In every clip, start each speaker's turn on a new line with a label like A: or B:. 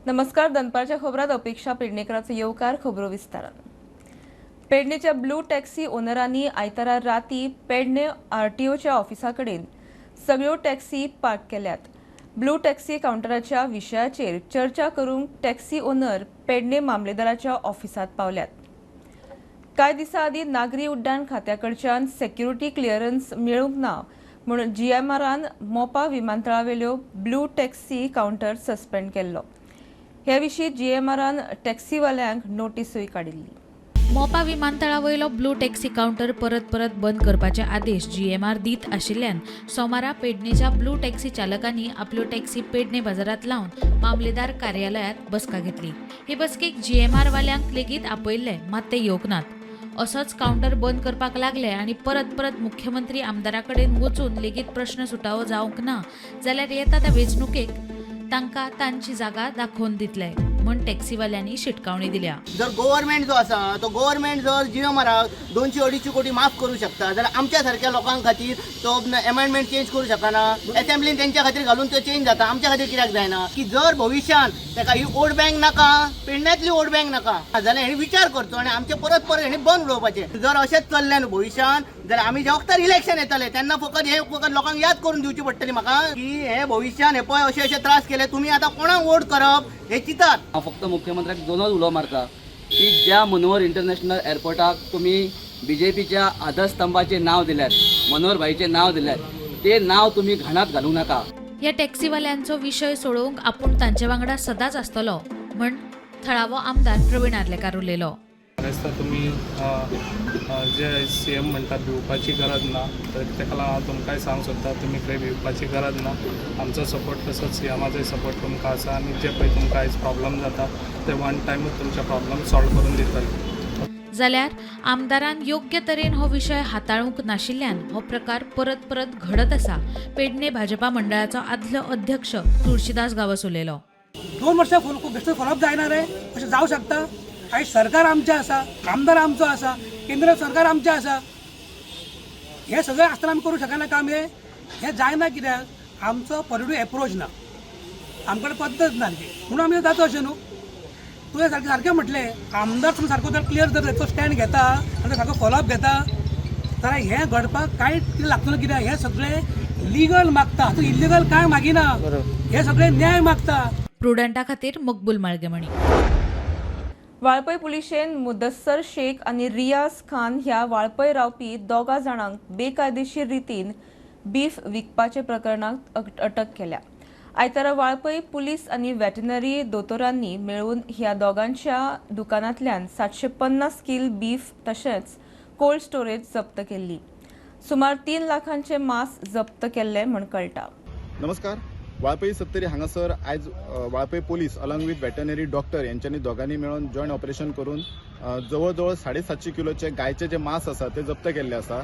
A: नमस्कार, दनपारच्या खबरात अपेक्षा पेडणेकराचो येवकार. खबरो विस्तारान. पेडणेच्या ब्लू टॅक्सी ओनरांनी आयतारा राती पेडणे आरटीओच्या ऑफिसा कडेन सगळ्यो टॅक्सी पार्क केल्यात. ब्लू टॅक्सी कावंटराच्या विशयाचेर चर्चा करूंक टॅक्सी ओनर पेडणे मामलेदाराच्या ऑफिसांत पावल्यात. कांय दिसां आदीं नागरी उड्डाण खात्या कडच्यान सेक्युरिटी क्लिअरन्स मेळूंक ना म्हूण जीएमआरान मोपा विमानतळावेल्यो ब्लू टॅक्सी कावंटर सस्पेंड केल्लो. हे विशीं जीएमआरान टॅक्सीवाल्यांक नोटीसूय काडिल्ली.
B: मोपा विमानतळा वयलो ब्लू टॅक्सी कावंटर परत परत बंद करपाचे आदेश जीएमआर दीत आशिल्ल्यान सोमारा पेडणेच्या ब्लू टॅक्सी चालकांनी आपल्यो टॅक्सी पेडणे बाजारात लावन मामलेदार कार्यालयात बसका घेतली. हे बसकेक जीएमआर वाल्यांक लेगीत आपयल्ले, मात ते येवंक नात. असोच कावंटर बंद करपाक लागले आनी परत परत मुख्यमंत्री, आमदारा कडेन वचून लेगीत प्रश्न सुटावो जावंक ना जाल्यार येता त्या वेंचणुकेक तांकां तांची जागा दाखोवन दितले म्हूण टॅक्सीवाल्यांनी शिटकावणी दिल्या.
C: जर गव्हर्मेंट जो आसा तो गव्हर्मेंट जर जीएमआराक 200-250 कोटी माफ करूं शकता जाल्यार आमच्या सारक्या लोकां खातीर तो एमेंडमेंट चेंज करूं शकना? असेंब्लीन तेंच्या खातीर घालून तो चेंज जाता, आमच्या खातीर कित्याक जायना? की जर भविश्यान ताका ही वोट बँक नाका, पेडण्यांतली वोट बँक नाका जाल्यार हेणी विचार करचो आनी आमचे परत परत हेणी बंद उडोवपाचें. जर अशेंच चल्लें न्हू भविश्यान जाल्यार आमी ज्या वखतार इलेक्शन येतलें तेन्ना फकत हे फकत लोकांक याद करून दिवची पडटली म्हाका की हे भविश्यान हे पळय अशे अशे त्रास केले, तुमी आतां कोणाक वोट करप हे चिंतात.
D: हांव फक्त मुख्यमंत्र्याक दोनच उलो मारता की ज्या मनोहर इंटरनॅशनल एअरपोर्टाक तुमी बीजेपीच्या आधारस्तंभाचें नांव दिल्यात, मनोहर भाईचें नांव दिल्यात, तें नांव तुमी घाणात घालूं नाका.
B: ह्या टॅक्सीवाल्यांचो विशय सोडोवंक आपूण तांचे वांगडा सदांच आसतलो म्हण थळावो आमदार प्रवीण आर्लेकार उलयलो.
E: दिसता तुमी जे सीएम म्हणटात भिवपाची गरज ना, तर ताका लागून हांव तुमकांय सांगूंक सोदता, तुमी खंय भिवपाची गरज ना. आमचो सपोर्ट तसोच सीएमाचोय सपोर्ट तुमकां आसा आनी जे पळय तुमकां आयज प्रॉब्लम जाता ते वन टायमूच तुमचे प्रॉब्लम सॉल्व करून दितले.
B: जाल्यार आमदारान योग्य तरेन हो विशय हाताळूंक नाशिल्ल्यान हो प्रकार परत परत घडत आसा, पेडणे भाजपा मंडळाचो आदलो अध्यक्ष तुळशीदास गांवस उलयलो.
F: 2 वर्सां फुल बेश्टो फॉलोअप जायना रे, अशें जावं शकता? आयज सरकार आमचें आसा, आमदार आमचो आसा, केंद्र सरकार आमचें आसा, हें सगळें आसतना आमी करूं शकना काम हें? हें जायना कित्याक? आमचो पॉजिटीव एप्रोच ना, आमकडे पद्दत ना सारकी, म्हणून आमी जाता अशें न्हू. तुवें सारकें सारकें म्हटलें, आमदार तुमी सारको जर क्लियर जर ताचो स्टँड घेता आनी सारको फॉलोअप घेता जाल्यार हें घडपाक कांय कितें लागतलें. कित्याक हें सगळें लिगल मागता, तूं इल्लिगल कांय मागिना, हे सगळे न्याय मागता.
B: प्रुडंटा खातीर मकबूल माळगेमणी.
A: वाळपय पुलिशेन मुदस्सर शेख आनी रियाज खान ह्या वाळपय रावपी दोगा जाणांक बेकायदेशीर रितीन बीफ विकपाचे प्रकरणात अटक केल्या. आयतारा वाळपय पुलीस आनी वेटनरी दोतोरांनी मेळून ह्या दोगांच्या दुकानांतल्यान 750 कील बीफ तशेंच कोल्ड स्टोरेज जप्त केल्ली. सुमार 3 लाखांचे मांस जप्त केल्ले म्हूण कळटा.
G: नमस्कार. वाळपई सत्तरी हांगासर आयज Valpoi police along with veterinary doctor यांच्यानी दोगांनी मेळून जॉयंट ऑपरेशन करून जवळ जवळ 750 किलोचे गायचे जे मांस आसा ते जप्त केल्ले आसा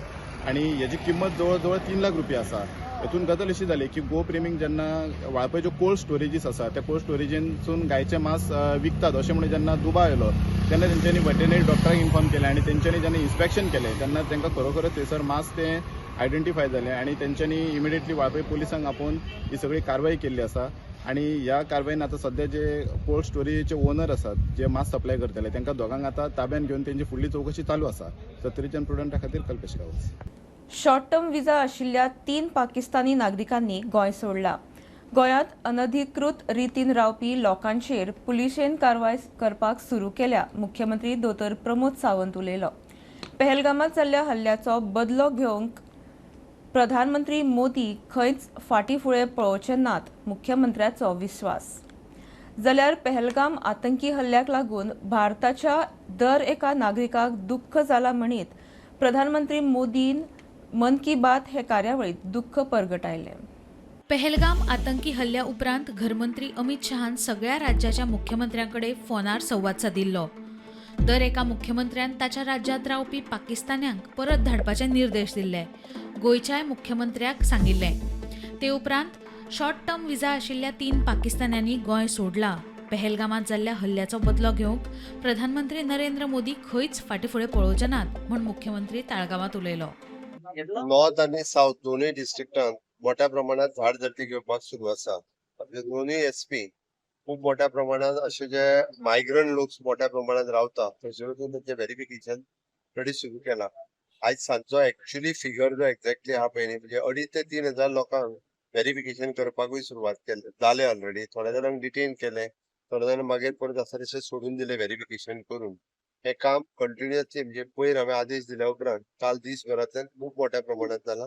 G: आनी हेजी किंमत जवळ जवळ 3 लाख रुपया आसा. हेतून गजाल अशी जाली की गो प्रेमींक जेन्ना वाळपय ज्यो कोल्ड स्टोरेजीस आसा त्या कोल्ड स्टोरेजीनसून गायचे मांस विकतात अशें म्हणून जेन्ना दुबाव येयलो तेन्ना तेंच्यांनी वेटनरी डॉक्टराक इन्फॉर्म केलें आनी तेंच्यांनी जेन्ना इन्स्पेक्शन केलें तेन्ना तांकां खरोखरच थंयसर मांस तें आयडेंटिफाय जालें आनी तेंच्यांनी इमिडिएटली वाळपय पुलिसांक आपोवन ही सगळी कारवाई केल्ली आसा. आनी ह्या कारवायेन आतां सद्या जे कोल्ड स्टोरेजीचे ओनर आसात, जे मांस सप्लाय करतले, तांकां दोगांक आतां ताब्यात घेवन तेंची फुडली चवकशी चालू आसा. सत्तरीच्यान प्रुडंटा खातीर Kalpesh Gawas.
A: Short term visa आशिल्ल्या तीन पाकिस्तानी नागरिकांनी गोंय सोडला. गोंयांत अनधिकृत रितीन रावपी लोकांचेर पुलिशेन कारवाय करपाक सुरू केल्या, मुख्यमंत्री दोतोर प्रमोद सावंत उलयलो. पेहलगामात जाल्ल्या हल्ल्याचो बदलो घेवंक प्रधानमंत्री मोदी खंयच फाटीं फुडें पळोवचे नात, मुख्यमंत्र्याचो विस्वास. जाल्यार पेहलगाम आतंकी हल्ल्याक लागून भारताच्या दर एका नागरिकाक दुख्ख जाला म्हणीत प्रधानमंत्री मोदीन मन की बात हे कार्यावळीत दुख्ख परगटायलें.
B: पेहलगाम आतंकी हल्ल्या उपरांत घरमंत्री अमित शहान सगळ्या राज्याच्या मुख्यमंत्र्यांकडे फोनार संवाद सादिल्लो. दर एका मुख्यमंत्र्यान ताच्या राज्यांत रावपी पाकिस्तान्यांक परत धाडपाचे निर्देश दिल्ले. गोंयच्याय मुख्यमंत्र्याक सांगिल्लें. ते उपरांत शॉर्ट टर्म विजा आशिल्ल्या तीन पाकिस्तान्यांनी गोंय सोडला. पेहलगामात जाल्ल्या हल्ल्याचो बदलो घेवंक प्रधानमंत्री नरेंद्र मोदी खंयच फाटीं फुडें पळोवचे नात म्हूण मुख्यमंत्री ताळगांवात उलयलो.
H: नॉर्थ आनी साऊथ दोनूय डिस्ट्रिक्टांत मोठ्या प्रमाणात झाड झडटी घेवपाक सुरू आसा. आपले दोनूय एसपी खूप मोठ्या प्रमाणात अशे जे मायग्रंट लोक मोठ्या प्रमाणात रावता थंयसर वचून तेंचे व्हेरिफिकेशन ऑलरेडी सुरू केला. आयज सांजचो एक्चुअली फिगर जो एक्झॅक्टली आहा पळय न्ही, म्हणजे 2.5 ते 3 हजार लोकांक व्हेरिफिकेशन करपाकूय सुरवात केले जाले ऑलरेडी. थोड्या जाणांक डिटेन केले, थोड्या जाणांक मागीर परत आसा तशें सोडून दिले व्हेरिफिकेशन करून. हे काम कंटिन्युअसली म्हणजे पयर हांवें आदेश दिल्या उपरांत काल दीसभरांतल्यान खूब मोठ्या प्रमाणात जाला,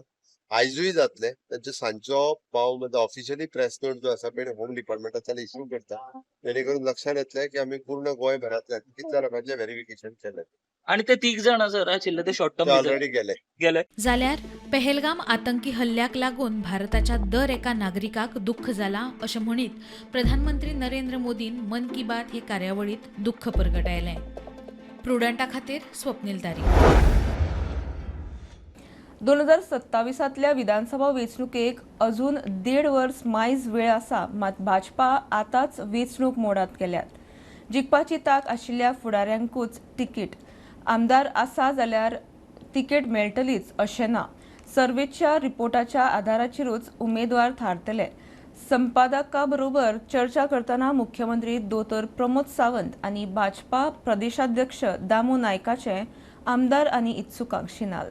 H: आयजूय जातले. तांचे सांजचो हांव ऑफिशियली प्रेस नोट जो आसा पळय होम डिपार्टमेंटांतल्यान इश्यू करता, जेणे करून लक्षात येतलें की आमी पूर्ण गोंयभरांतल्यान कितल्या लोकांचें व्हेरिफिकेशन केलें.
I: आणि ते 3 जाण सर आशिल्ले ते शॉर्ट
H: ते
I: टर्म
H: ऑलरेडी गेले.
I: गेले.
B: जाल्यार पेहेलगाम आतंकी हल्ल्याक लागून भारताच्या दर एका नागरिकाक दुःख जाला अशें म्हणीत प्रधानमंत्री नरेंद्र मोदीन मन की बात हे कार्यावळीत दुःख परगटायलें. प्रुडंटा खातीर स्वप्नील तारी.
A: 2027तल्या विधानसभा वेंचणुकेक अजून 1.5 वर्स मायज वेळ आसा, मात भाजपा आतांच वेंचणूक मोडांत गेल्यात. जिखपाची तांक आशिल्ल्या फुडाऱ्यांकूच तिकीट, आमदार आसा जाल्यार तिकेट मेळटलीच अशें ना. सर्वेच्या रिपोर्टाच्या आधाराचेरूच उमेदवार थारतले. संपादका बरोबर चर्चा करतना मुख्यमंत्री दोतोर प्रमोद सावंत आनी भाजपा प्रदेशाध्यक्ष दामू नायकाचे आमदार आनी इत्सुकांक शिनाल.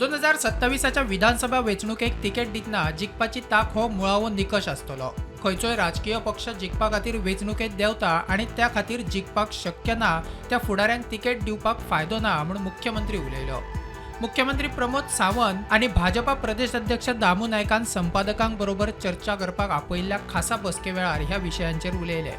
J: 2027च्या विधानसभा वेंचणुकेक तिकेट दितना जिखपाची तांक हो मुळावो निकश आसतलो. खंयचोय राजकीय पक्ष जिखपा खातीर वेंचणुकेत देंवता आनी त्या खातीर जिखपाक शक्य ना त्या फुडाऱ्यांक तिकेट दिवपाक फायदो ना म्हूण मुख्यमंत्री उलयलो. मुख्यमंत्री प्रमोद सावंत आनी भाजपा प्रदेश अध्यक्ष दामू नायकान संपादकांक बरोबर चर्चा करपाक आपयिल्ल्या खासा बसके वेळार ह्या विशयांचेर उलयले.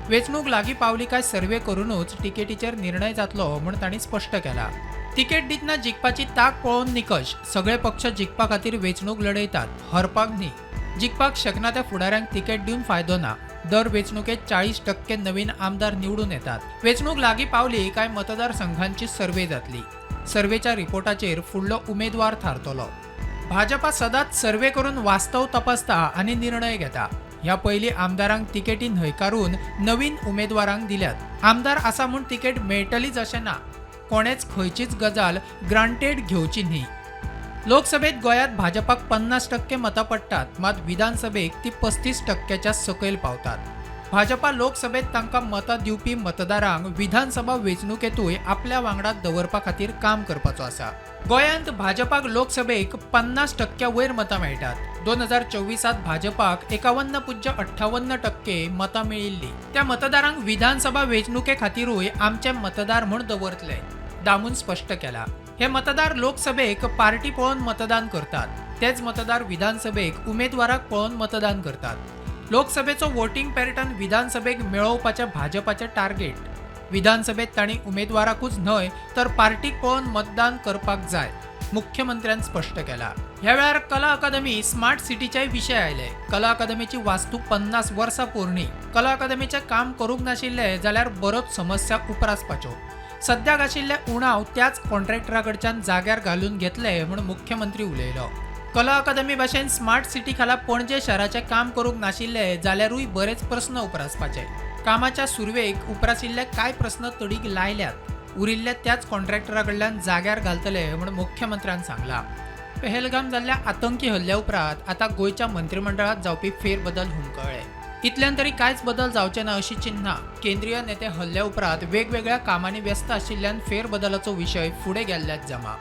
J: वेंचणूक लागीं पावली काय सर्वे करूनच तिकेटीचेर निर्णय जातलो म्हूण तांणी स्पश्ट केला. तिकेट दितना जिखपाची तांक पळोवन निकश. सगळे पक्ष जिखपा खातीर वेंचणूक लढयतात, हरपाक न्ही. जिखपाक शकना त्या फुडाऱ्यांक तिकेट दिवन फायदो ना. दर वेंचणुकेत 40% नवीन आमदार निवडून येतात. वेंचणूक लागीं पावली काय मतदारसंघांची सर्वे जातली. सर्वेच्या रिपोर्टाचेर फुडलो उमेदवार थारतलो. भाजपा सदांच सर्वे करून वास्तव तपासता आनी निर्णय घेता. ह्या पयलीं आमदारांक तिकेटी न्हयकारून नवीन उमेदवारांक दिल्यात. आमदार आसा म्हूण तिकेट मेळटलीच अशें ना. कोणेच खंयचीच गजाल ग्रांटेड घेवची न्ही. लोकसभेत गोंयांत भाजपाक 50% मतां पडटात, मात विधानसभेक ती 35%च्या सकयल पावतात. भाजपा लोकसभेत तांकां मतां दिवपी मतदारांक विधानसभा वेंचणुकेंतूय आपल्या वांगडा दवरपा खातीर काम करपाचो आसा. गोंयांत भाजपाक लोकसभेक 50% वयर मतां मेळटात. 2024 भाजपाक 51.58% मतां मेळिल्लीं. त्या मतदारांक विधानसभा वेंचणुके खातीरूय आमचे मतदार म्हूण दवरतले, दामून स्पश्ट केला. हे मतदार लोकसभेक पार्टी पळोवन मतदान करतात, तेच मतदार विधानसभेक उमेदवाराक पळोवन मतदान करतात. लोकसभेचो वोटिंग पॅटर्न विधानसभेक मेळोवपाचें भाजपाचें टार्गेट. विधानसभेत तांणी उमेदवाराकूच न्हय तर पार्टीक पळोवन मतदान करपाक जाय, मुख्यमंत्र्यान स्पश्ट केला. ह्या वेळार कला अकादमी स्मार्ट सिटीचेय विशय आयले. कला अकादमीची वास्तू 50 वर्सां पोरणी. कला अकादमीचें काम करूंक नाशिल्लें जाल्यार बरोच समस्या उप्रासपाच्यो. सद्याक आशिल्ले उणाव त्याच कॉन्ट्रॅक्टरा कडच्यान जाग्यार घालून घेतले म्हूण मुख्यमंत्री उलयलो. कला अकादमी भाशेन स्मार्ट सिटी खाला पणजे शाराचें काम करूंक नाशिल्लें जाल्यारूय बरेच प्रस्न उप्रासपाचे. कामाच्या सुरवेक उप्रासिल्ले कांय प्रस्न तडीक लायल्यात, उरिल्ले त्याच कॉन्ट्रॅक्टरा कडल्यान जाग्यार घालतले म्हूण मुख्यमंत्र्यान सांगलां. पेहलगाम जाल्ल्या आतंकी हल्ल्या उपरांत आतां गोंयच्या मंत्रिमंडळांत जावपी फेरबदल हुमकळ्ळे. इतल्यान तरी कांयच बदल जावचे ना अशी चिन्हां. केंद्रीय नेते हल्ल्या उपरांत वेगवेगळ्या कामांनी व्यस्त आशिल्ल्यान फेरबदलाचो विशय फुडें गेल्ल्यात जमा.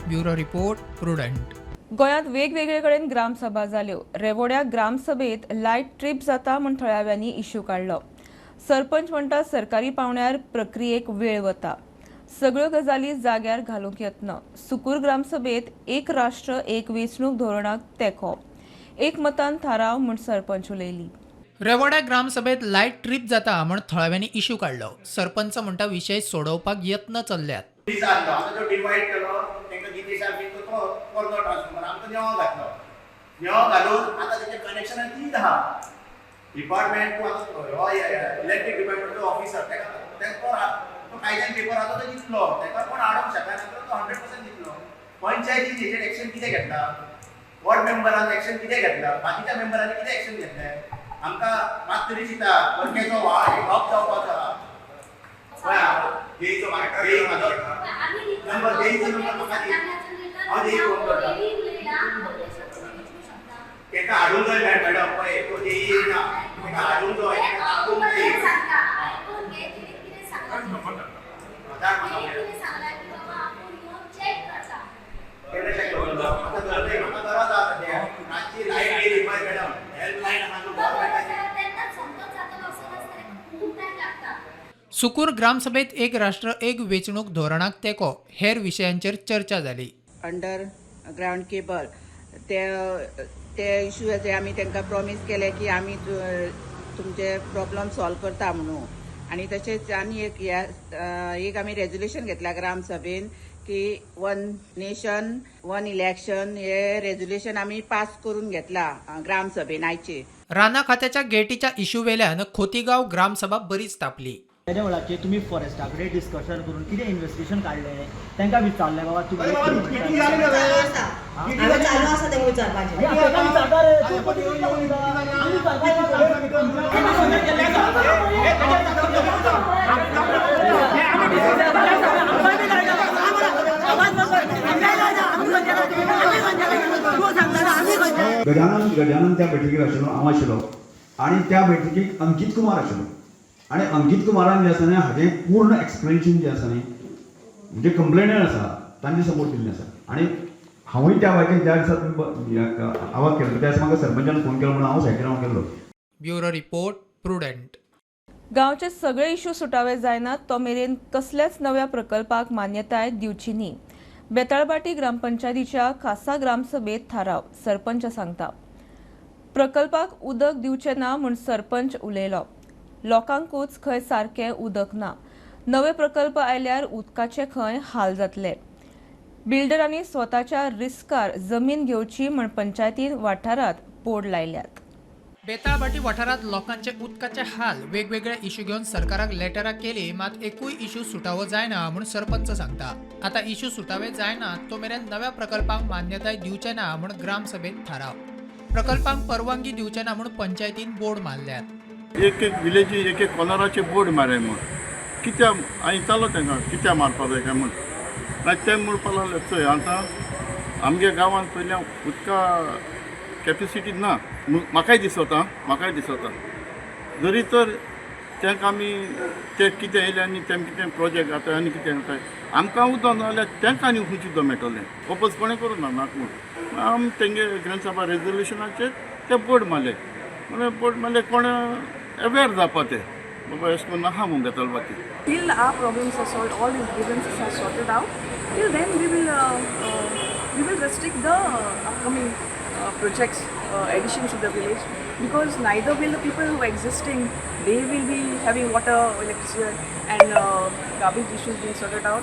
J: Bureau report, Prudent.
A: गोंयांत वेगवेगळे कडेन ग्रामसभा जाल्यो. रेवोड्या ग्रामसभेत लायट ट्रीप जाता म्हूण थळाव्यांनी इश्यू काडलो. सरपंच म्हणटा सरकारी पावंड्यार प्रक्रियेक वेळ वता, सगळ्यो गजाली जाग्यार घालूंक यत्न. सुकूर ग्रामसभेत एक राष्ट्र एक वेंचणूक धोरणाक तेंको, एकमतान थाराव म्हूण सरपंच उलयली.
J: रेवोड्या ग्रामसभेत लायट ट्रीप जाता म्हूण थळाव्यांनी इश्यू काडलो. सरपंच म्हणटा विशय सोडोवपाक यत्न चल्ल्यात.
C: डिवायड केलो तांकां गितेशाक बी तो पोरनो ट्रान्सफॉर्मर आमकां नेवो घातलो. नेवो घालून आतां तेजें कनेक्शनान तीत आहा. डिपार्टमेंट तूं आतां हो इलेक्ट्रीक डिपार्टमेंटचो ऑफिसर ताका तो कायद्यान पेपर आसा तो दितलो, ताका कोण आडोवंक शकना, तो 100% दितलो. पंचायतीन हेजेर एक्शन कितें घेतला, वॉर्ड मेंबरान एक्शन कितें घेतला, बाकीच्या मेंबरांनी कितें एक्शन घेतलें? आमकां मात तरी चिंता वर्केचो वाळ हब जावपाचो आहा. देईचो म्हाजो नंबर, देईचो नंबर म्हाका दी, हांव देई फोन करता. ताका हाडूंक जाय मॅडम, पळय तो देई ना, ताका हाडूंक जाय.
J: सुकूर ग्रामसभेत एक राष्ट्र एक वेंचणूक धोरणाक तेंको हेर विशयांचेर चर्चा जाली.
K: अंडर ग्रावंड केबल ते ते इशू आमी तांकां प्रॉमीस केले की आमी तुमचे प्रॉब्लम सॉल्व करता म्हणून. आनी तशेंच आनी एक एक आमी रेजोल्युशन घेतला ग्रामसभेन की वन नेशन वन इलेक्शन हे रेजोल्युशन आमी पास करून घेतला ग्रामसभेन आयचे.
J: राना खात्याच्या गेटीच्या इश्यू वेल्यान खोतीगांव ग्रामसभा बरीच तापली.
L: तेज्या वेळाचेर तुमी फॉरेस्टा कडेन डिस्कशन करून कितें इन्वेस्टिगेशन काडलें, तांकां विचारलें बाबा तुमी
M: चालू आसा तेंका विचारपाचें.
N: गजानन गजानन त्या बैठकीक आशिल्लो, हांव आशिल्लो आनी त्या बैठकीक अंकीत कुमार आशिल्लो आनी अंकीत कुमारान जें आसा न्ही हाजें पूर्ण एक्सप्लेनेशन जें आसा न्ही म्हणजे कंप्लेनर आसा तांचे समोर दिल्लें आसा. आनी हांवूय त्या वाटेन ज्या दिसा तुमी आवाज केलो त्या दिसा म्हाका सरपंचान फोन केलो म्हणून हांव सायटीर हांव गेल्लो.
J: Bureau report, Prudent.
A: गांवचे सगळे इश्यू सुटावे जायनात तो मेरेन कसल्याच नव्या प्रकल्पाक मान्यताय दिवची न्ही. बेताळबाटी ग्रामपंचायतीच्या खासा ग्रामसभेत थाराव सरपंच सांगता. प्रकल्पाक उदक दिवचें ना म्हूण सरपंच उलयलो. लोकांकूच खंय सारकें उदक ना, नवे प्रकल्प आयल्यार उदकाचे खंय हाल जातले. बिल्डरांनी स्वताच्या रिस्कार जमीन घेवची म्हूण पंचायतीन वाठारांत बोर्ड लायल्यात.
J: बेताळबाटी वाठारांत लोकांचे उदकाचे हाल वेगवेगळे इश्यू घेवन सरकाराक लेटरां केली, मात एकूय इश्यू सुटावो जायना म्हूण सरपंच सांगता. आतां इश्यू सुटावे जायना तो मेरेन नव्या प्रकल्पांक मान्यताय दिवचे ना म्हूण ग्रामसभेत थाराव. प्रकल्पांक परवानगी दिवचे ना म्हूण पंचायतीन बोर्ड मारल्यात.
O: एक एक विलेजी एक एक कॉर्नराचे बोर्ड मारले म्हूण कित्याक हांवें विचारलो तांकां कित्याक मारपा जाय काय म्हूण, मागीर ते म्हणपाक लागले चोय आतां आमगे गांवांत पयलीं उदका कॅपेसिटी ना. म्हाकाय दिसता, म्हाकाय दिसता जरी तर तांकां आमी ते कितें येयले आनी तेम कितें प्रोजेक्ट जाता आनी कितें जाता आमकां उदक ना जाल्यार तांकां आनी खंयचें उदक मेळटलें, ओपोज कोणें करूं ना नाक म्हूण आमी तेंगे ग्रामसभा रेजोल्युशनाचेर ते बोर्ड मारले. म्हणून बोर्ड मारले कोण अवेर जावपा ते बाबा अशें करून आहा म्हूण Betalbatim.
P: Till our problems are solved, all these grievances are sorted out, till then we will restrict the upcoming projects, additions to the village, because neither will the people who are existing, they will be having water, electricity and garbage issues being sorted out,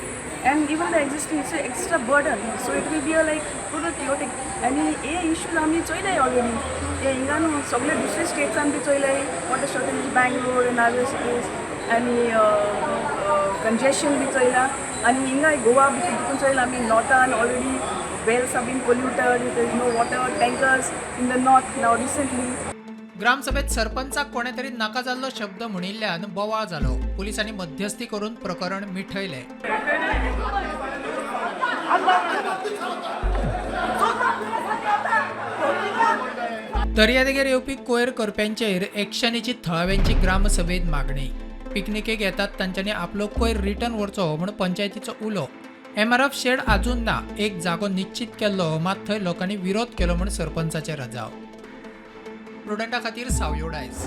P: and even the existing is an extra burden, so it will be a like total chaotic. And hey issue आमी चोयलाय already, हे हिंगा न्हू सगळे दुसरे स्टेट्सान बी चोयलाय, water shortage Bangalore and other cities, आनी congestion बी चोयला, आनी हिंगा गोवा बी तितून चोयला आमी नॉर्थान already wells have been polluted, there is no water tankers in the north now recently.
J: ग्रामसभेत सरपंचाक कोणे तरी नाका जाल्लो शब्द म्हणिल्ल्यान बोवाळ जालो. पुलिसांनी मध्यस्थी करून प्रकरण मिठयलें. दर्यादेगेर येवपी कोयर करप्यांचेर एक्शनीची थळाव्यांची ग्रामसभेत मागणी. पिकनिकेक येतात तांच्यांनी आपलो कोयर रिटर्न व्हरचो म्हूण पंचायतीचो उलो. एमआरएफ शेड अजून ना, एक जागो निश्चित केल्लो मात थंय लोकांनी विरोध केलो म्हूण सरपंचाचे रजाव. प्रुडंटा खातीर सावयो डायस.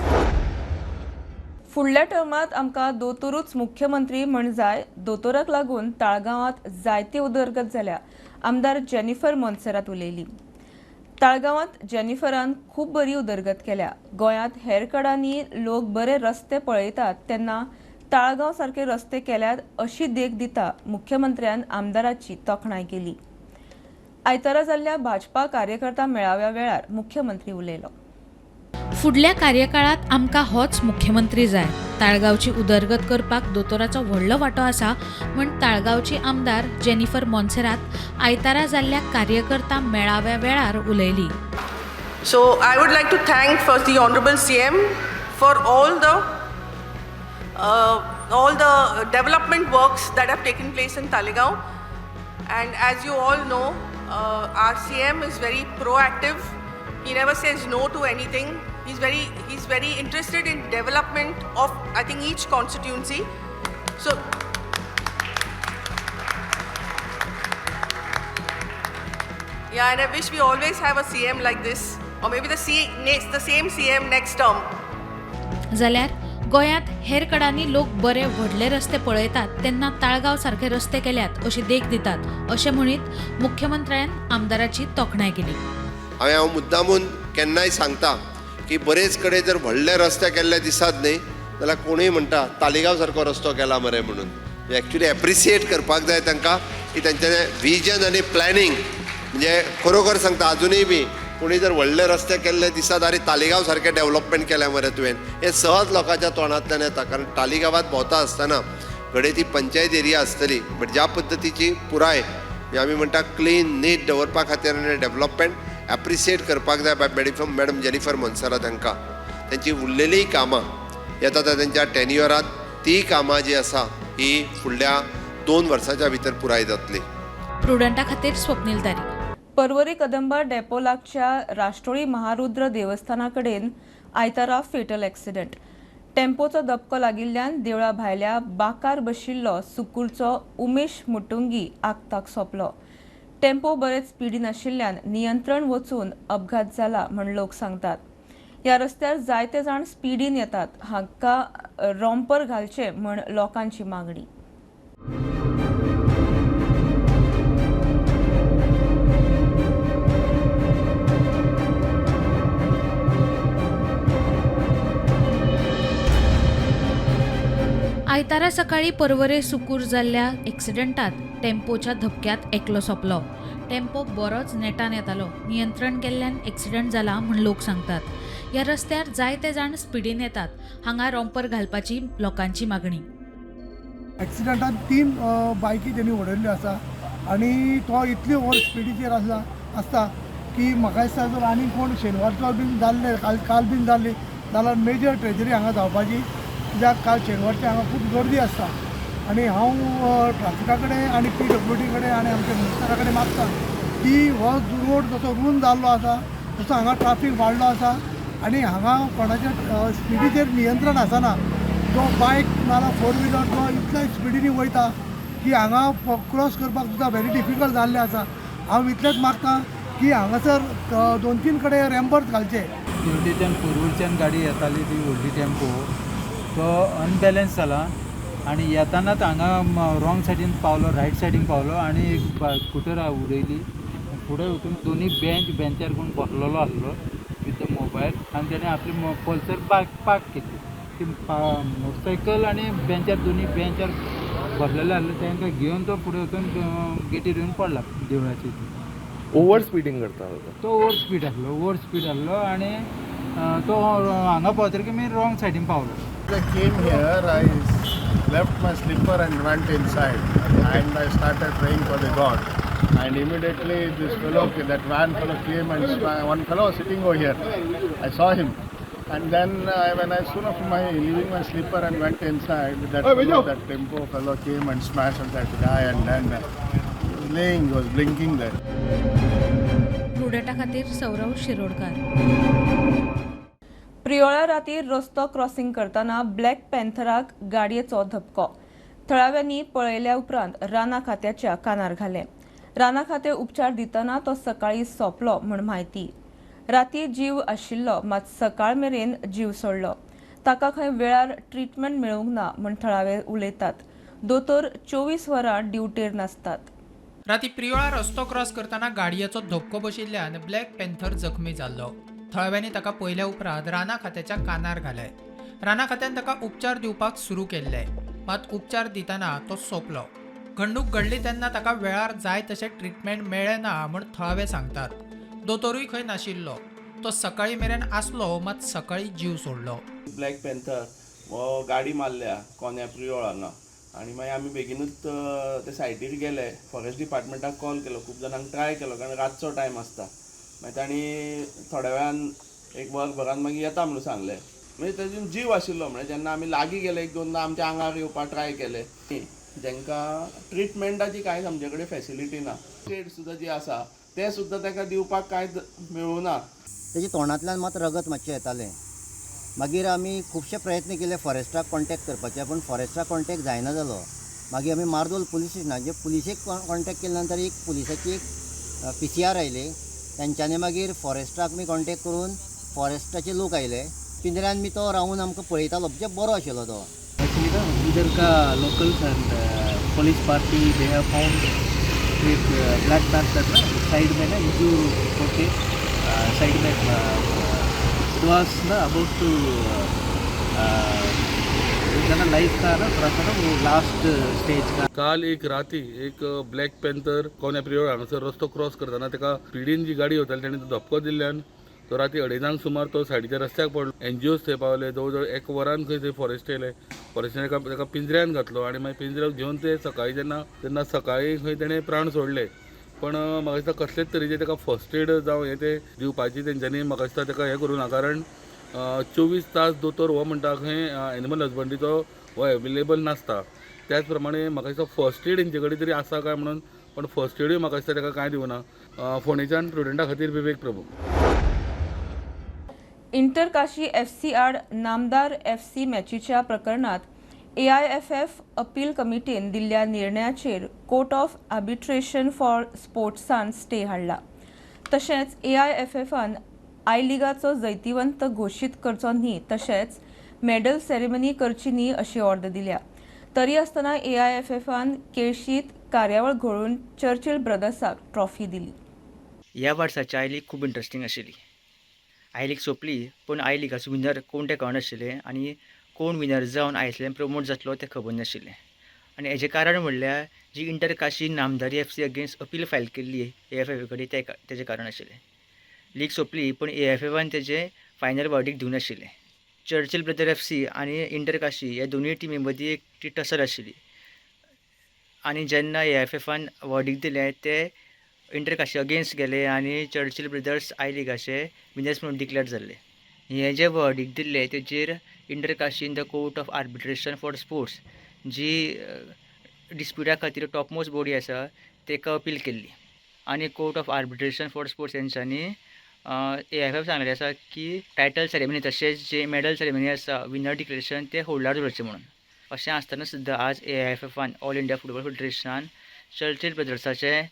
A: फुडल्या टर्मांत आमकां दोतोरूच मुख्यमंत्री म्हण जाय. दोतोराक लागून ताळगांवांत जायती उदरगत जाल्या, आमदार जेनिफर मोन्सेरात उलयली. ताळगांवांत जेनिफरान खूब बरी उदरगत केल्या. गोंयांत हेर कडांनी लोक बरे रस्ते पळयतात तेन्ना ताळगांव सारके रस्ते केल्यात अशी देख दिता मुख्यमंत्र्यान आमदाराची तोखणाय केली. आयतारा जाल्ल्या भाजपा कार्यकर्ता मेळाव्या वेळार मुख्यमंत्री उलयलो.
B: फुडल्या कार्यकाळात आमकां होच मुख्यमंत्री जाय. ताळगांवची उदरगत करपाक दोतोराचो व्हडलो वांटो आसा म्हूण ताळगांवची आमदार जेनिफर मोन्सेरात आयतारा जाल्ल्या कार्यकर्ता मेळाव्या वेळार उलयली.
Q: So I would like to thank first the honourable CM for all the development works that have taken place in Taleigao. And as you all know, our CM is very proactive. He never says no to anything. He's very interested in development of, I think, each constituency. So yeah, and I wish we always have a CM like this, or maybe the same CM next term.
B: जाल्यार गोंयांत हेर कडांनी लोक बरे व्हडले रस्ते पळयतात तेन्ना ताळगांव सारखे रस्ते केल्यात अशी देख दितात अशें म्हणीत मुख्यमंत्र्यान आमदाराची तोखणाय केली.
H: हांव मुद्दामून केन्नाय सांगता की बरेच कडेन जर व्हडले रस्ते केल्ले दिसात न्ही जाल्यार कोणूय म्हणटा तालिगांव सारको रस्तो केला मरे म्हणून. एक्चुली एप्रिसिएट करपाक जाय तांकां की तांचें विजन आनी प्लॅनिंग म्हणजे खरोखर सांगता आजुनूय बी कोणी जर व्हडले रस्ते केल्ले दिसात आरे तालिगांव सारकें डेवलपमेंट केलें मरे तुवें, हें सहज लोकांच्या तोंडांतल्यान येता. कारण तालिगांवांत भोंवता आसतना घडये ती पंचायत एरिया आसतली बट ज्या पद्दतीची पुराय आमी म्हणटा क्लीन नीट दवरपा खातीर आनी डेवलपमेंट एप्रिसिएट करपाक जाय बाय मॅडम जेनिफर मोन्सेरात हांकां. तेंची उरलेलीय कामां येता तेंच्या टेन्युअरांत ती कामां जी आसा ही फुडल्या 2 वर्साच्या भितर पुराय जातली.
B: प्रुडंटा खातीर स्वप्नील तारी.
A: पर्वरी कदंबा डेपो लागच्या राष्ट्रोळी महारुद्र देवस्थाना कडेन आयतारा फेटल एक्सिडंट. टेम्पोचो धपको लागिल्ल्यान देवळा भायल्या बाकार बशिल्लो सुकूरचो उमेश मुटुंगी आगताक सोंपलो. टेम्पो बरेच स्पिडीन आशिल्ल्यान नियंत्रण वचून अपघात जाला म्हण लोक सांगतात. ह्या रस्त्यार जायते जाण स्पिडीन येतात, हांकां रोंपर घालचे म्हण लोकांची मागणी.
B: आयतारा सकाळी पर्वरे सुकूर जाल्ल्या एक्सिडंटात टेम्पोच्या धपक्यात एकलो सोंपलो. टेम्पो बरोच नेटान येतालो, नियंत्रण केल्ल्यान एक्सिडंट जाला म्हूण लोक सांगतात. ह्या रस्त्यार जायते जाण स्पिडीन येतात, हांगा रोंपर घालपाची लोकांची मागणी.
R: एक्सिडंटान 3 बायकी तेणी उडयल्ल्यो आसा आनी तो इतली ओवर स्पिडीचेर आसता की म्हाका दिसता जर आनी कोण शेनवारचो बीन जाल्ले काल बीन जाल्ली जाल्यार मेजर ट्रेजरी हांगा जावपाची, कित्याक काल शेनवारची हांगा खूब गर्दी आसता. आनी हांव ट्राफिका कडेन आनी PWD कडेन आनी आमच्या मिनिस्टरा कडेन मागता की हो रोड जसो रूंद जाल्लो आसा तसो हांगा ट्राफीक वाडलो आसा आनी हांगा कोणाच्या स्पिडीचेर नियंत्रण आसना. जो बायक नाल्यार 4 व्हिलर तो इतल्या स्पिडीनी वयता की हांगा क्रॉस करपाक सुद्दां व्हेरी डिफिकल्ट जाल्लें आसा. हांव इतलेंच मागता की हांगासर 2-3 कडेन रॅम्पर्स घालचे.
S: तेवटेच्यान पोरूरच्यान गाडी येताली ती व्हडली टेम्पो, तो अनबॅलन्स जाला आनी येतानाच हांगा रॉंग सायडीन पावलो, रायट सायडीन पावलो आनी एक स्कुटर उडयली. फुडें वचून दोनी बेंचार कोण बसलेलो आसलो विथ the mobile आनी तेणें आपली पल्सर पार्क केली. ती मोटरसायकल आनी बेंचार दोनी बेंचार बसलेले आसले तांकां घेवन तो फुडें वचून गेटीर येवन पडला देवळाचे.
T: ओवर स्पिडींग करता
S: तो, ओवर स्पीड आसलो आनी तो हांगा पावतकीर मी रॉंग सायडीन पावलो.
O: I came here, I left my slipper and went inside, and I started praying for the God. And immediately this fellow, that van fellow came and one fellow was sitting over here. I saw him. And then when I soon after my leaving my slipper and went inside, that fellow, that tempo fellow came and smashed on that guy, and then he was laying, he was blinking there.
B: प्रुडंटा खातीर सौरव शिरोडकर.
A: प्रियोळा राती रस्तो crossing करतना black पॅन्थराक गाडयेचो धपको. थळाव्यांनी पळयल्या उपरांत राना खात्याच्या कानार घालें. राना खातें उपचार दितना तो सकाळी सोंपलो म्हूण म्हायती. राती जीव आशिल्लो मात सकाळ मेरेन जीव सोडलो. ताका खंय वेळार ट्रिटमेंट मेळूंक ना म्हूण थळावे उलयतात. दोतोर 24 वरां ड्युटेर नासतात.
J: राती प्रियोळा रस्तो क्रॉस करतना गाडयेचो धपको बशिल्ल्यान ब्लॅक पॅन्थर जखमी जाल्लो. थळाव्यांनी ताका पळयल्या उपरांत राना खात्याच्या कानार घाले. राना खात्यान ताका उपचार दिवपाक सुरू केल्ले, मात उपचार दितना तो सोंपलो. घडणूक घडली तेन्ना ताका वेळार जाय तशें ट्रिटमेंट मेळ्ळें ना म्हूण थळावे सांगतात. दोतोरूय खंय नाशिल्लो, तो सकाळी मेरेन आसलो मात सकाळी जीव सोडलो.
U: ब्लॅक पॅन्थर हो गाडी मारल्या कोन्या प्रियोळ हांगा आनी मागीर आमी बेगीनूच ते सायटीर गेले. फॉरेस्ट डिपार्टमेंटाक कॉल केलो, खूब जाणांक ट्राय केलो कारण रातचो टायम आसता. मागीर तांणी थोड्या वेळान एक वरभरान मागीर येता म्हणून सांगलें. म्हणजे तातूंत जीव आशिल्लो, म्हणजे जेन्ना आमी लागीं गेले एक दोनदां आमच्या आंगार येवपाक ट्राय केले. जेंकां ट्रिटमेंटाची कांयच आमचे कडेन फॅसिलिटी ना, स्टेट सुद्दां जी आसा तें सुद्दां ताका दिवपाक कांयच मेळूना.
V: तेच्या तोंडांतल्यान मात रगत मातशें येतालें. मागीर आमी खुबशे प्रयत्न केले फॉरेस्टाक कॉन्टेक्ट करपाचे, पूण फॉरेस्टाक कॉन्टेक्ट जायना जालो. मागीर आमी मार्दोल पुलीस स्टेशनाचे पुलिसेक कॉन्टेक्ट केले नंतर एक पुलिसाची एक PCR आयली. तेंच्यांनी मागीर फॉरेस्टाक आमी कॉन्टेक्ट करून फॉरेस्टाचे लोक आयले. पिंजऱ्यान बी तो रावून आमकां पळयतालो, म्हणजे बरो आशिल्लो तो.
D: एक्चुअली ना इधर का locals and police party they have found एक ब्लैक पैंथर ना साइड में ना इंजूर होके साइड में it was ना अबाउट टू ना लाइफ का ना थोड़ा सा ना वो लास्ट स्टेज का.
E: काल एक राती एक ब्लॅक पॅन्थर कोन्या प्रियोळ हांगासर रस्तो क्रॉस करतना ताका स्पिडीन जी गाडी वताली ताणें धपको दिल्ल्यान तो राती 2:30 सुमार तो सायडीच्या रस्त्याक पडलो. एनजीओज थंय पावले, जवळ जवळ 1 वरान खंय थंय फॉरेस्ट येयले. फॉरेस्टान ताका पिंजऱ्यान घातलो आनी मागीर पिंजऱ्याक घेवन ते सकाळी जेन्ना तेन्ना सकाळी खंय तेणें प्राण सोडले. पण म्हाका दिसता कसलेच तरेचे ताका फर्स्ट एड जावं हें तें दिवपाची तेंच्यांनी म्हाका दिसता ताका हें करूं ना, कारण 24 तास दोतोर हो म्हणटा खंय एनिमल हजबंड्रीचो हो एवेलेबल नासता. त्याच प्रमाणे म्हाका दिसता फर्स्ट एड हेंचे कडेन तरी आसा काय म्हणून, पण फर्स्ट एडूय म्हाका दिसता ताका कांय दिवना. फोंडेच्यान प्रुडंटा खातीर Vivek Prabhu.
A: Inter Kashi FC आड नामदार एफसी मॅचीच्या प्रकरणात एआयएफएफ अपील कमिटीन दिल्ल्या निर्णयाचेर कोर्ट ऑफ आर्बिट्रेशन फॉर स्पोर्ट्सान स्टे हाडला. तशेंच एआयएफएफान I लिगाचो जैतिवंत घोशीत करचो न्ही तशेंच मेडल सेरेमनी करची न्ही अशी ऑर्द दिल्या. तरी आसतना एआयएफएफान केळशीत कार्यावळ घडोवन चर्चिल ब्रदर्साक ट्रॉफी दिली.
W: ह्या वर्साची I league खूब इंट्रस्टींग आशिल्ली. I league सोंपली पूण I लिगाचो विनर कोण तें कळनाशिल्लें आनी कोण विनर जावन I S एलान प्रमोट जातलो तें खबर नाशिल्लें. आनी हेजें कारण म्हणल्यार जी inter Kashi Namdhari F C against appeal file केल्ली ए एफ एफ कडेन तेजें कारण आशिल्लें. लीग सोंपली पूण ए एफ एफान तेजें फायनल वर्डीक दिवनाशिल्लें. चर्चिल ब्रदर एफ सी आनी इंटर काशी ह्या दोनूय टिमी मदीं एक ती टसल आशिल्ली आनी जेन्ना ए एफ एफान वर्डीक दिलें ते इंटर काशी अगेन्स्ट गेले आनी चर्चिल ब्रदर्स I लिगाचे विनर्स म्हणून डिक्लेअर जाल्ले. हें जें वर्डीक दिल्लें तेजेर inter Kashi in the court of arbitration for sports जी डिस्प्युटा खातीर टॉपमोस्ट बॉडी आसा ताका अपील केल्ली आनी court of arbitration for sports हेंच्यांनी A F F सांगलेलें आसा की टायटल सेरेमनी तशेंच जे मेडल सेरेमनी आसा विनर डिक्लेरेशन तें होल्डार दवरचें म्हणून. अशें आसतना सुद्दां आज ए I F एफान ऑल इंडिया फुटबॉल फेडरेशनान चर्चिल ब्रदर्साचें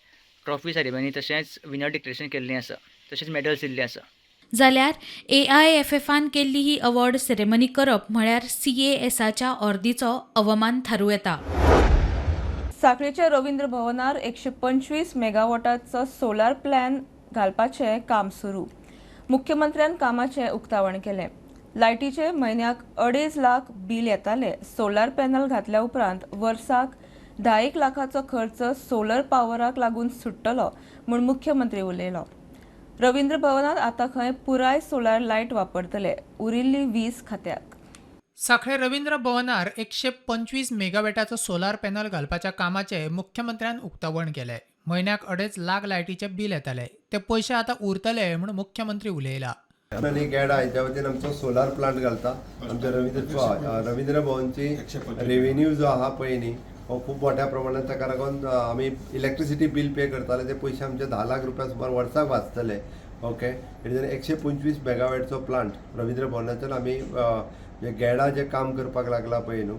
W: ट्रॉफी सेरेमनी तशेंच विनर डिक्लेरेशन केल्लें आसा तशेंच मेडल्स दिल्ले आसा.
B: जाल्यार ए I F एफान केल्ली ही अवॉर्ड सेरेमनी करप म्हळ्यार सी ए एसाच्या ऑर्दीचो अवमान थारूं येता.
A: साखळेच्या रवींद्र भवनार 125 मेगावॉटाचो सोलार प्लॅन घालपाचें काम सुरू. मुख्यमंत्र्यान कामाचें उक्तावण केलें. लायटीचे म्हयन्याक 2.5 लाख बील येताले. सोलार पॅनल घातल्या उपरांत वर्साक 10 लाखाचो खर्च सोलर पावराक लागून सुट्टलो म्हूण मुख्यमंत्री उलयलो. रवींद्र भवनात आतां खंय पुराय सोलार लायट वापरतले, उरिल्ली वीज खात्याक.
J: साखळे रवींद्र भवनार 125 मेगावॅटाचो सोलार पॅनल घालपाच्या कामाचें मुख्यमंत्र्यान उक्तावण केलें. म्हयन्याक 2.5 लाख लायटीचें बील येतालें, ते पयशे आतां उरतले म्हूण मुख्यमंत्री उलयला.
H: आनी गेडा हेच्या वतीन आमचो सोलार प्लांट घालता. आमच्या रवींद्र भवनची रेवेन्यू जो आहा पळय न्ही हो खूब मोठ्या प्रमाणात, ताका लागून आमी इलेक्ट्रिसिटी बील पे करताले ते पयशे आमचे 10 लाख रुपया सुमार वर्साक वाचतले. ओके, 125 मेगावॅटचो प्लांट रवींद्र भवनाच्यान आमी गेडा जें काम करपाक लागला पळय न्हू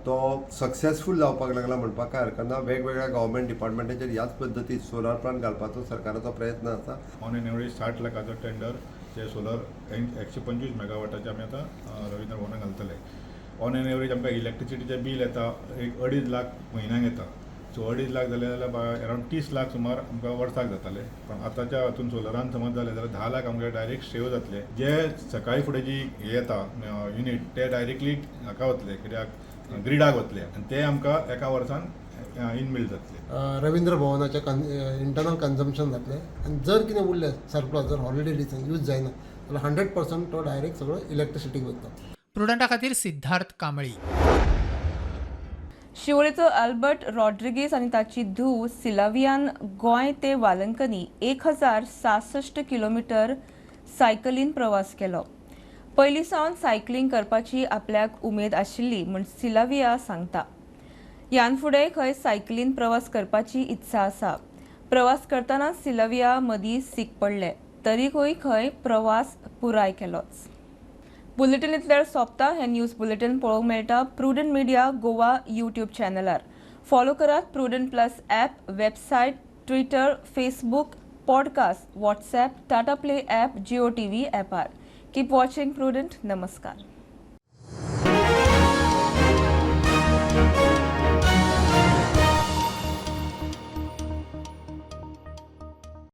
H: तो सक्सेसफूल जावपाक लागला म्हणपाक कांय हरकत ना. वेगवेगळ्या गव्हर्मेंट डिपार्टमेंटाचेर ह्याच पद्दतीन सोलार प्लांट घालपाचो सरकाराचो प्रयत्न आसा.
X: ऑन एन एवरेज 60 लाखाचो टेंडर जे सोलर 125 मेगावॉटाचे आमी आतां रवींद्र भवनाक घालतले. ऑन एन एवरेज आमकां इलेक्ट्रिसिटीचें बील येता एक 2.5 लाख म्हयन्याक येता. सो 2.5 लाख जाले जाल्यार अरावंड 30 लाख सुमार आमकां वर्साक जाताले. पण आतांच्या हातून सोलरान समज जालें जाल्यार 10 लाख आमकां डायरेक्ट सेव जातले. जे सकाळी फुडें जी हें येता युनीट ते डायरेक्टली हाका वतले, कित्याक ग्रिडाक वतले आनी ते आमकां एका वर्सान इनबिल्ड जातले.
Y: रवींद्र भवनाचें इंटरनल कन्जम्पशन जातलें आनी जर कितें उरलें सरप्लस जर हॉलिडे दिसान यूज जायना जाल्यार 100% तो डायरेक्ट सगळो इलेक्ट्रिसिटीक वयता.
J: प्रुडंटा खातीर सिद्धार्थ कांबळी.
A: शिवोलेचो अल्बर्ट रॉड्रिगीस आनी ताची धूव सिलावियान गोंय ते वालंकनी 1066 किलोमिटर सायकलीन प्रवास केलो. पयलीं सावन सायकलींग करपाची आपल्याक उमेद आशिल्ली म्हूण सिलाविया सांगता. ह्यान फुडें खंय सायकलीन प्रवास करपाची इत्सा आसा. प्रवास करतना सिलाविया मदीं सीक पडले तरीकूय खंय प्रवास पुराय केलोच. बुलेटिन इतल्यार सोंपता. हें न्यूज बुलेटिन पळोवंक मेळटा प्रुडंट मिडिया गोवा यूट्यूब चॅनलार. फॉलो करात Prudent plus app, website, Twitter, Facebook, podcast, WhatsApp, Tata Play app, Jio TV ॲपार. Keep watching prudent. नमस्कार.